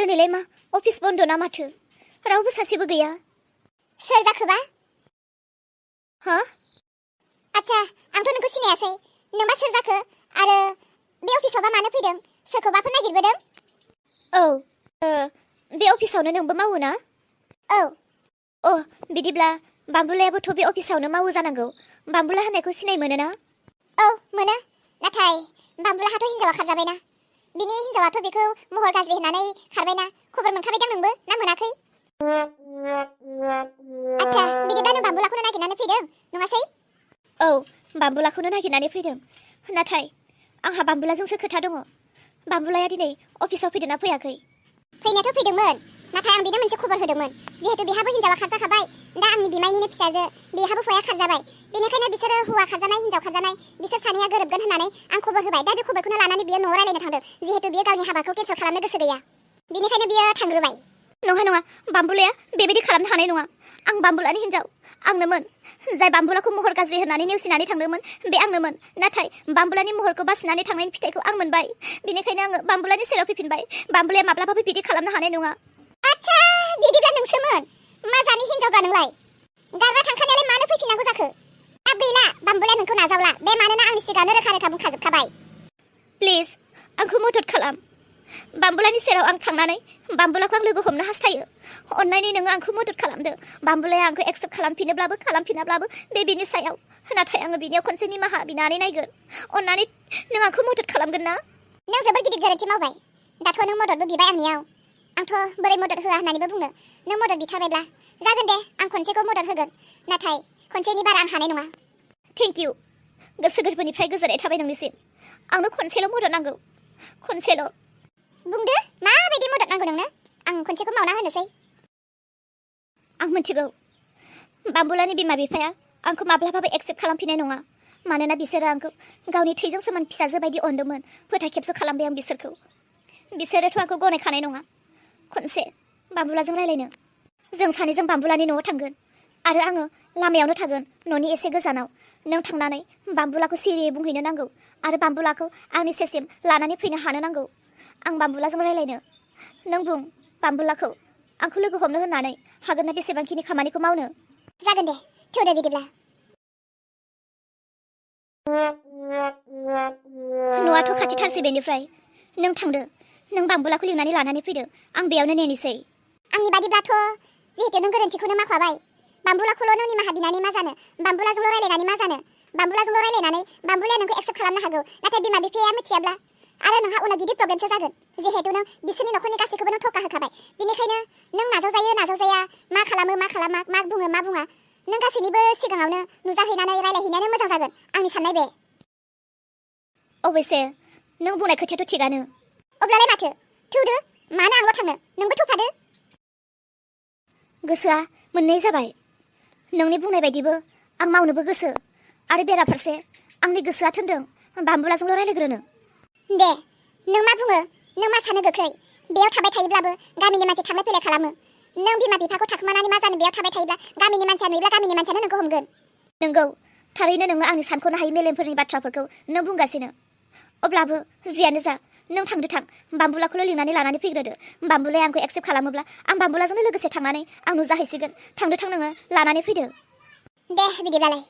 दिनैलाय मा अफिस बन्द ना माथो रावबो सासेबो गैया सोर जाखोबा हा आच्छा आंथ' नोंखौ सिनायासै नोंबा सोर जाखो आरो बे अफिसावबा मानो फैदों सोरखौबाफोर नागिरबोदों औ बे अफिसावनो नोंबो मावो ना औ अ बिदिब्ला बाम्बुलायाबोथ' बे अफिसावनो मावो जानांगौ बाम्बुला होननायखौ सिनाय मोनो ना औ मोनो नाथाय बाम्बुलाहाथ' हिन्जावा खारजाबायना बिनि हिन्जावाथ' बेखौ महर गाज्रि होननानै खारबायना खबर मोनखाबायदां नोंबो ना मोनाखै आच्छा बिदिब्ला नों बाम्बुलाखौनो नागिरनानै फैदों नङासै औ बाम्बुलाखौनो नागिरनानै फैदों नाथाय आंहा बाम्बुलाजोंसो खोथा दङ बाम्बुलाया दिनै अफिसाव फैदोंना फैयाखै फैनायाथ' फैदोंमोन नाथाय आं बेनो मोनसे खबर होदोंमोन जिहेतु बेहाबो हिन्जावा खारजाखाबाय दा आंनि बिमायनिनो फिसाजो बेहाबो हौवाया खारजाबाय बेनिखायनो बिसोरो हौवा खारजानाय हिन्जाव खारजानाय बिसोर सानैया गोरोबगोन होननानै आं खबर होबाय दा बे खबरखौनो लानानै बियो न'आव रायलायनो थांदों जिहेतु बियो गावनि हाबाखौ केन्सेल खालामनो गोसो गैया बेनिखायनो बियो थांग्रोबाय नङा बाम्बुलाया बेबायदि खालामनो हानाय नङा आं बाम्बुलानि हिन्जाव आंनोमोन जाय बाम्बुलाखौ महर गाज्रि होननानै नेवसिनानै थांदोंमोन बे आंनोमोन नाथाय बाम्बुलानि महरखौ बासिनानै थांनायनि फिथाइखौ आं मोनबाय बेनिखायनो आङो बाम्बुलानि सेराव फैफिनबाय बाम्बुलाया माब्लाबाबो बिदि खालामनो हानाय नङा आच्छा बिदिब्ला नोंसोमोन मा जानि हिन्जावब्रा नोंलाय गारना थांखानायालाय मानो फैफिननांगौ जाखो दा गैला बाम्बुलाया नोंखौ नाजावला बे मानोना आंनि सिगाङावनो रोखा रोखा बुंखाजोबखाबाय प्लिज आंखौ मदद खालाम बाम्बुलानि सेराव आं थांनानै बाम्बुलाखौ आं लोगो हमनो हास्थायो अन्नानै नोङो आंखौ मदद खालामदो बाम्बुलाया आंखौ एक्सेप्ट खालामफिनोब्लाबो खालामफिनाब्लाबो बे बिनि सायाव नाथाय आङो बिनियाव खनसे निमाहा बिनानै नायगोन अन्नानै नों आंखौ मदद खालामगोन ना नों जोबोर गिदिर गोरोन्थि मावबाय दाथ' नों मददबो बिबाय आंनियाव आंथ' बोरै मदद होआ होननानैबो बुंनो नों मदद बिथारबायब्ला जागोन दे आं खनसेखौ मदद होगोन नाथाय खनसेनि बारा आं हानाय नङा थेंक इउ गोसो गोरबोनिफ्राय गोजोननाय थाबाय नोंनिसिम आंनो खनसेल' मदद नांगौ खनसेल' बुंदो माबायदि मदद नांगौ नोंनो आं खनसेखौ मावना होनोसै आं मिथिगौ बाम्बुलानि बिमा बिफाया आंखौ माब्लाबाबो एक्सेप्ट खालामफिननाय नङा मानोना बिसोरो आंखौ गावनि थैजों समान फिसाजो बायदि अनदोंमोन फोथायखेबस खालामबाय आं बिसोरखौ बिसोरोथ' आंखौ गनायखानाय नङा खनसे बाम्बुलाजों रायलायनो जों सानैजों बाम्बुलानि न'आव थांगोन आरो आङो लामायावनो थागोन न'नि एसे गोजानाव नों थांनानै बाम्बुलाखौ सिरियै बुंहैनो नांगौ आरो बाम्बुलाखौ आंनि सेरसिम लानानै फैनो हानो नांगौ आं बाम्बुलाजों रायलायनो नों बुं बाम्बुलाखौ आंखौ लोगो हमनो होननानै हागोन ना बेसेबांखिनि खामानिखौ मावनो जागोन दे थौदो बिदिब्ला न'आथ' खाथिथारसै बेनिफ्राय नों थांदो नों बाम्बुलाखौ लिंनानै लानानै फैदो आं बेयावनो नेनोसै आंनि बादिब्लाथ' जिहेतु नों गोरोन्थिखौनो मावखाबाय बाम्बुलाखौल' नों निमाहा बिनानै मा जानो बाम्बुलाजोंल' रायलायनानै मा जानो बाम्बुलाजोंल' रायलायनानै बाम्बुलाया नोंखौ एक्सेप्ट खालामनो हागौ नाथाय बिमा बिफाया मिथियाब्ला आरो नोंहा उनाव गिदिर प्रब्लेमसो जागोन जिहेतु नों बिसोरनि न'खरनि गासैखौबो नों थका होखाबाय बेनिखायनो नों नाजावजाया मा खालामो मा खालामा मा बुङो मा बुङा नों गासैनिबो सिगाङावनो नुजाहैनानै रायलायहैनायानो मोजां जागोन आंनि साननाय बे अबयसे नों बुंनाय खोथायाथ' थिगानो अब्लालाय माथो थौदो मानो आंल' थांनो नोंबो थौफादो गोसोआ मोननै जाबाय नोंनि बुंनाय बायदिबो आं मावनोबो गोसो आरो बेराफारसे आंनि गोसोआ थोनदों बाम्बुलाजोंल' रायलायग्रोनो दे नों मा बुङो नों मा सानो गोख्रै बेयाव थाबाय थायोब्लाबो गामिनि मानसि थांलाय फैलाय खालामो नों बिमा बिफाखौ थाखोमानानै मा जानो बेयाव थाबाय थायोब्ला गामिनि मानसिया नुयोब्ला गामिनि मानसियानो नोंखौ हमगोन नोंगौ थारैनो नोङो आंनि सानख'नो हायै मेलेमफोरनि बाथ्राफोरखौ नों बुंगासिनो अब्लाबो जियानो जा नों थांदो थां बाम्बुलाखौल' लिंनानै लानानै फैग्रोदो बाम्बुलाया आंखौ एक्सेप्ट खालामोब्ला आं बाम्बुलाजोंनो लोगोसे थांनानै आं नुजाहैसिगोन थांदो थां नोङो लानानै फैदो दे बिदिब्लालाय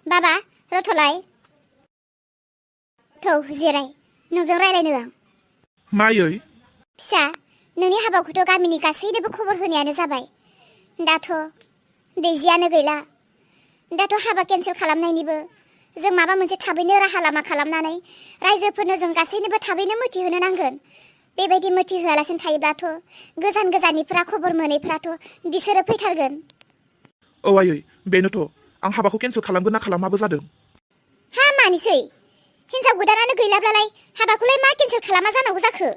बाबा रथ'लाय थौ जिराय नोंजों रायलायनो आं मायै फिसा नोंनि हाबाखौथ' गामिनि गासैनोबो खबर होनायानो जाबाय दाथ' दैजियानो गैला दाथ' हाबा केन्सेल खालामनायनिबो जों माबा मोनसे थाबैनो राहा लामा खालामनानै रायजोफोरनो जों गासैनोबो थाबैनो मिथिहोनो नांगोन बेबायदि मिथिहोआलासिनो थायोब्लाथ' गोजान गोजाननिफ्रा खबर मोनैफ्राथ' बिसोरो फैथारगोन औ आयै बेनोथ' आं हाबाखौ केन्सेल खालामगोन ना खालामाबो जादों हा मानिसै हिन्जाव गोदानानो गैलाब्लालाय हाबाखौलाय मा केन्सेल खालामा जानांगौ जाखो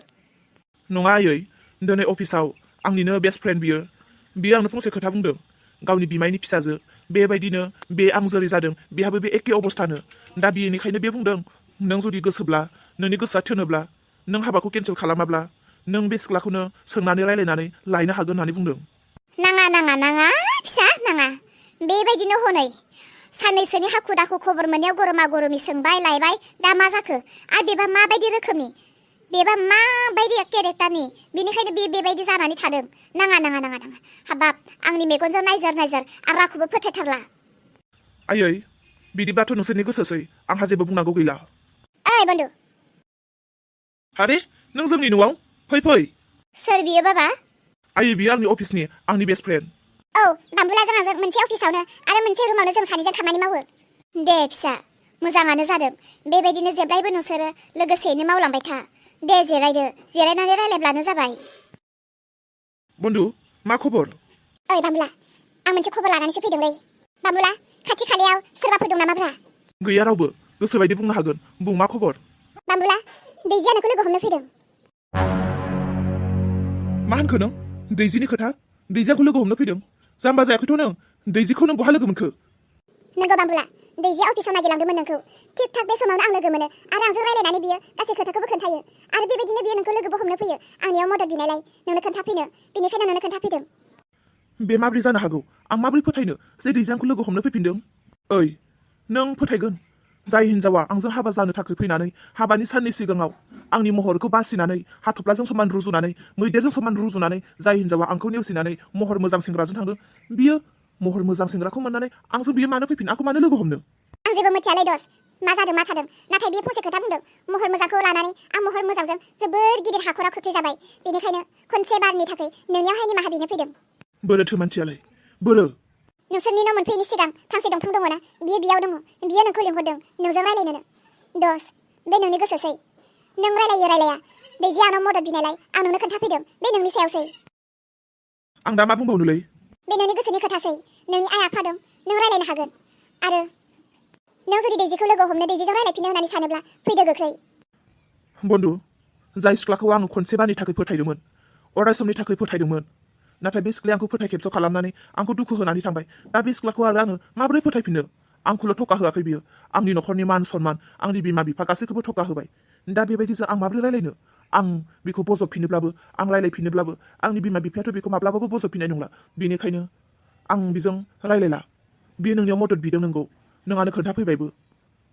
नङा आयै दिनै अफिसाव आंनिनो बेस्ट फ्रेन्ड बियो आंनो फंसे खोथा बुंदों गावनि बिमायनि फिसाजो बेबायदिनो बे आं जेरै जादों बेहाबो बे एखे अबस्थानो दा बेनिखायनो बे बुंदों नों जुदि गोसोब्ला नोंनि गोसोआ थोनोब्ला नों हाबाखौ केन्सेल खालामाब्ला नों बे सिख्लाखौनो सोंनानै रायलायनानै लायनो हागोन होननानै बुंदों नाङा फिसा नाङा बेबायदिनो हनै साननैसोनि हाखु दाखु खबर मोननायाव गरमा गरमि सोंबाय लायबाय दा मा जाखो आरो बेबा माबायदि रोखोमनि बेबा माबायदि केरेक्टारनि बिनिखायनो बेबायदि जानानै थादों नाङा हाबाब आंनि मेगनजों नायजार आं रावखौबो फोथायथारला आयै बिदिबाथ' नोंसोरनि गोसोसै आंहा जेबो बुंनांगौ गैला ओइ बन्दु आरे नों जोंनि न'आव फै सोर बियो बाबा आयै बियो आंनि अफिसनि आंनि बेस्ट फ्रेन्ड औ बाम्बुलाजों आंजों मोनसे अफिसावनो आरो मोनसे रुमावनो जों सानैजों खामानि मावो दे फिसा मोजाङानो जादों बेबायदिनो जेब्लायबो नोंसोरो लोगोसेयैनो मावलांबाय था दे जिरायनानै रायलायब्लानो जाबाय बन्दु मा खबर ओइ बाम्बुला आं मोनसे खबर लानानैसो फैदोंलै बाम्बुला खाथि खालायाव सोरबाफोर दं नामाब्रा गैया रावबो गोसोबायदि बुंनो हागोन बुं मा खबर बाम्बुला दैजिया नोंखौ लोगो हमनो फैदों मा होनखो नों दैजिनि खोथा दैजियाखौ लोगो हमनो फैदों जाम्बा जायाखैथ' नों दैजिखौ नों बहा लोगो मोनखो नंगौ बाम्बुला दैजिया अफिसाव नागिरलांदोंमोन नोंखौ थिग थाक बे समावनो आं लोगो मोनो आरो आंजों रायलायनानै बियो गासै खोथाखौबो खोन्थायो आरो बेबायदिनो बियो नोंखौ लोगोबो हमनो फैयो आंनियाव मदद बिनायलाय नोंनो खोन्थाफैनो बेनिखायनो नोंनो खोन्थाफैदों बे माब्रै जानो हागौ आं माब्रै फोथायनो जे दैजियाखौ लोगो हमनो फैफिनदों ओइ नों फोथायगोन जाय हिनजावा आंजों हाबा जानो थाखाय फैनानै हाबानि साननै सिगाङाव आंनि महरखौ बासिनानै हाथफ्लाजों समान रुजुनानै मैदेरजों समान रुजुनानै जाय हिनजावा आंखौ नेवसिनानै महर मोजां सेंग्राजों थांदों बियो महर मोजां सेंग्राखौ मोननानै आंजों बियो मानो फैफिन आंखौ मानो लोगो हमनो आं जेबो मिथियालै दस मा जादों मा थादों नाथाय बियो फंसे खोथा बुंदों महर मोजांखौ लानानै आं महर मोजांजों जोबोर गिदिर हाखराव खोख्लैजाबाय बेनिखायनो खनसे बारनि थाखाय नोंनियावहाय निमाहा बिनो फैदों बोरोथो मानसियालाय बोरो नोंसोरनि न' मोनफैयैनि सिगां फांसे दंफां दङना बियो बेयाव दङ बियो नोंखौ लिंहरदों नोंजों रायलायनो दस बे नोंनि गोसोसै नों रायलाया दैजिया आंनाव मदद बिनायलाय आं नोंनो खोन्थाफैदों बे नोंनि सायावसै आं दा मा बुंबावनोलै बे नोंनि गोसोनि खोथासै नोंनि आइ आफा दं नों रायलायनो हागोन आरो नों जुदि दैजिखौ लोगो हमनो दैजिजों रायलायफिननो होननानै सानोब्ला फैदो गोख्रै बन्दु जाय सिख्लाखौ आं खनसे बारनि थाखाय फोथायदोंमोन अराय समनि थाखाय फोथायदोंमोन नाथाय बे सिख्लाया आंखौ फोथाय खेबस' खालामनानै आंखौ दुखु होनानै थांबाय दा बे सिख्लाखौ आरो आङो माबोरै फोथायफिननो आंखौल' थका होआखै बियो आंनि न'खरनि मान सनमान आंनि बिमा बिफा गासैखौबो थका होबाय दा बेबायदिजों आं माबोरै रायलायनो आं बेखौ बजबफिनोब्लाबो आं रायलायफिनोब्लाबो आंनि बिमा बिफायाथ' बेखौ माब्लाबाबो बजबफिननाय नंला बेनिखायनो आं बिजों रायलायला बियो नोंनियाव मदद बिदों नोंगौ नोंआनो खोन्थाफैबायबो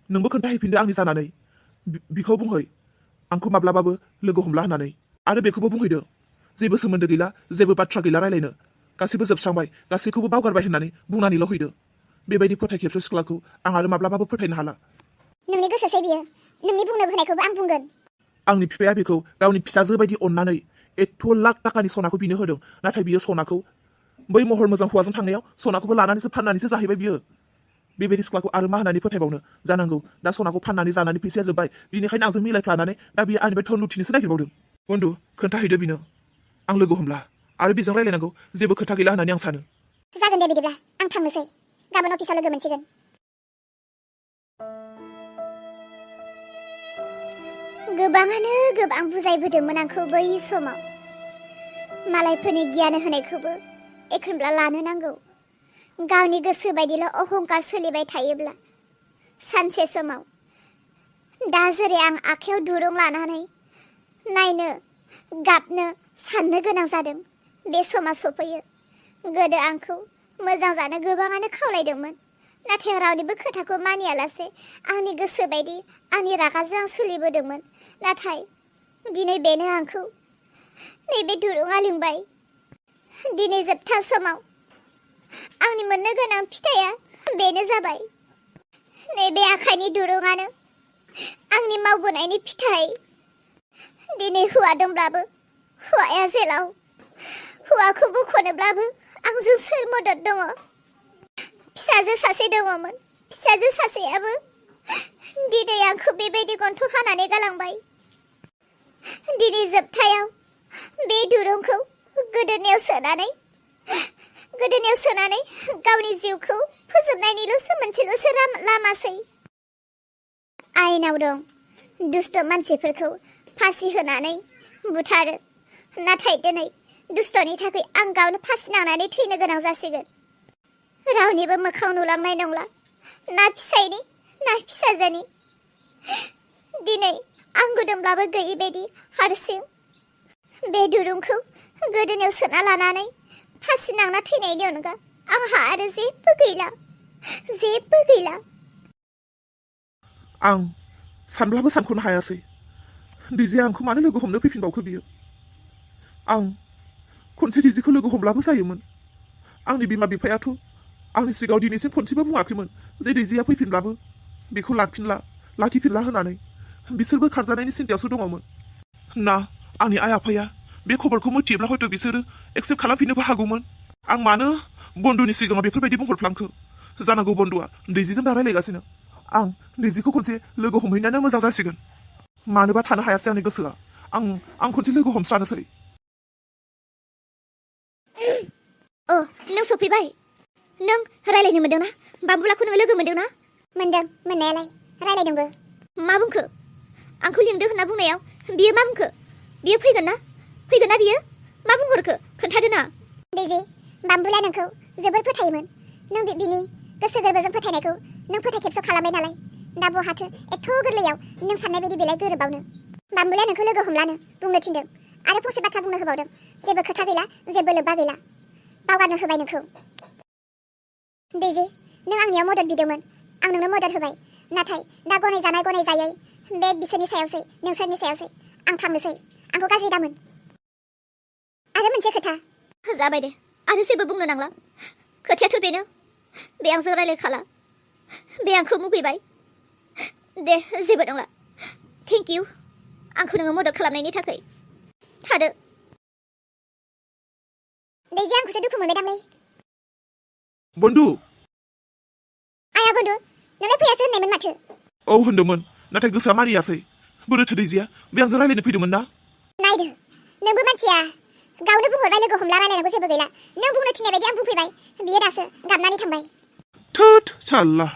नोंबो खोन्थाहैफिनदो आंनि जानानै बिखौ बुंहै आंखौ माब्लाबाबो लोगो हमला होननानै आरो बेखौबो बुंहैदो जेबो सोमोन्दो गैला जेबो बाथ्रा गैला रायलायनो गासैबो जोबस्रांबाय गासैखौबो बावगारबाय होननानै बुंनानैल' फैदो बेबायदि फोथाय खेबस' सिख्लाखौ आं आरो माब्लाबाबो फोथायनो हाला नोंनि गोसोसै बियो नोंनि बुंनो होनायखौबो आं बुंगोन आंनि बिफाया बेखौ गावनि फिसाजो बायदि अननानै एथ' लाख थाखानि सनाखौ बिनो होदों नाथाय बियो सनाखौ बै महर मोजां हौवाजों थांनायाव सनाखौबो लानानैसो फाननानैसो जाहैबाय बियो बेबायदि सिख्लाखौ आरो मा होननानै फोथायबावनो जानांगौ दा सनाखौ फाननानै जानानै फैसाया जोब्बाय बिनिखायनो आंजों मिलायफ्लानानै दा बियो आंनिफ्राय धन लुथिनोसो नागिरबावदों बन्दु खोन्थाहैदो बिनो आं लोगो हमला आरो बेजों रायलायनांगौ जेबो खोथा गैला होननानै आं सानो जागोन दे बिदिब्ला आं थांनोसै गाबोन अफिसाव लोगो मोनसिगोन गोबाङानो गोबां बुजायबोदोंमोन आंखौ बै समाव मालायफोरनि गियान होनायखौबो एखनब्ला लानो नांगौ गावनि गोसो बायदिल' अहंकार सोलिबाय थायोब्ला सानसे समाव दा जेरै आं आखायाव दुरुं लानानै नायनो गाबनो साननो गोनां जादों बे समा सफैयो गोदो आंखौ मोजां जानो गोबाङानो खावलायदोंमोन नाथाय रावनिबो खोथाखौ मानियालासे आंनि गोसो बायदि आंनि रागाजों आं सोलिबोदोंमोन नाथाय दिनै बेनो आंखौ नैबे दुरुङा लिंबाय दिनै जोबथा समाव आंनि मोननो गोनां फिथाइया बेनो जाबाय नैबे आखाइनि दुरुङानो आंनि मावबोनायनि फिथाइ दिनै हौवा दंब्लाबो हौवाया जेलाव हौवाखौ बख'नोब्लाबो आंजों सोर मदद दङ फिसाजो सासे दङमोन फिसाजो सासेयाबो दिनै आंखौ बेबायदि गन्थ' हानानै गालांबाय दिनै जोबथायाव बे दुरुंखौ गोदोनायाव सोनानै गावनि जिउखौ फोजोबनायनिल'सो मोनसेल'सो लामासै आयेनाव दं दुष्ट मानसिफोरखौ फासि होनानै बुथारो नाथाय दिनै दुष्टनि थाखाय आं गावनो फासि नांनानै थैनो गोनां जासिगोन रावनिबो मोखां नुलांनाय नंला ना फिसायनि ना फिसाजोनि दिनै आं गुदुंब्लाबो गैयि बायदि हारसिं बे दुरुंखौ गोदोनायाव सोना लानानै फासि नांना थैनायनि अनगा आंहा आरो जेबो गैला आं सानब्लाबो सानख'नो हायासै दैजिया आंखौ मानो लोगो हमनो फैफिनबावखो बियो आं खनसे दैजिखौ लोगो हमब्लाबो जायोमोन आंनि बिमा बिफायाथ' आंनि सिगाङाव दिनैसिम खनसेबो बुङाखैमोन जे दैजिया फैफिनब्लाबो बेखौ लाखिफिनला होननानै बिसोरबो खारजानायनि सिन्थायावसो दङमोन ना आंनि आइ आफाया बे खबरखौ मिथियोब्ला हयथ' बिसोरो एक्सेप्ट खालामफिननोबो हागौमोन आं मानो बन्दुनि सिगाङाव बेफोरबायदि बुंहरफ्लांखो जानांगौ बन्दुआ दैजिजों दा रायलायगासिनो आं दैजिखौ खनसे लोगो हमहैनायानो मोजां जासिगोन मानोबा थानो हायासै आंनि गोसोआ आं खनसे लोगो हमस्रानोसै नों सफैबाय नों रायलायनो मोनदोंना बाम्बुलाखौ नों लोगो मोनदोंना मोनदों मोननायालाय रायलायदोंबो मा बुंखो आंखौ लिंदों होनना बुंनायाव बियो मा बुंखो बियो फैगोन ना बियो मा बुंहरखो खोन्थादो ना दैजि बाम्बुला नोंखौ जोबोर फोथायोमोन नों बिनि गोसो गोरबोजों फोथायनायखौ नों फोथाय खेबस' खालामबाय नालाय दा बहाथो एथ' गोरलैयाव नों साननाय बायदि बेलाय गोरोबावनो बाम्बुला नोंखौ लोगो हमलानो बुंनो थिनदों आरो फंसे बाथ्रा बुंनो होबावदों जेबो खोथा गैला जेबो लोब्बा गैला बावगारनो होबाय नोंखौ दैजि नों आंनियाव मदद बिदोंमोन आं नोंनो मदद होबाय नाथाय दा गनायजानाय गनायजायै बे बिसोरनि सायावसै नोंसोरनि सायावसै आं थांनोसै आंखौ गाज्रि दामोन आरो मोनसे खोथा जाबाय दे आरो जेबो बुंनो नांला खोथायाथ' बेनो बे आंजों रायलायखाला बे आंखौ मुगैबाय दे जेबो नंला थेंक इउ आंखौ नोङो मदद खालामनायनि थाखाय थादो दैजि आंखौसो दुखु मोनबाय दांलै बन्दु आया बन्दु नोंलाय फैयासो होननायमोन माथो औ होनदोंमोन नाथाय गोसोआ मानियासै बोरोथो दैजिया बे आंजों रायलायनो फैदोंमोन ना नायदो नोंबो मानसिया गावनो बुंहरबाय लोगो हमला रायलायनांगौ जेबो गैला नों बुंनो थिननाय बायदि आं बुंफैबाय बियो दासो गाबनानै थांबाय थोद साल्ला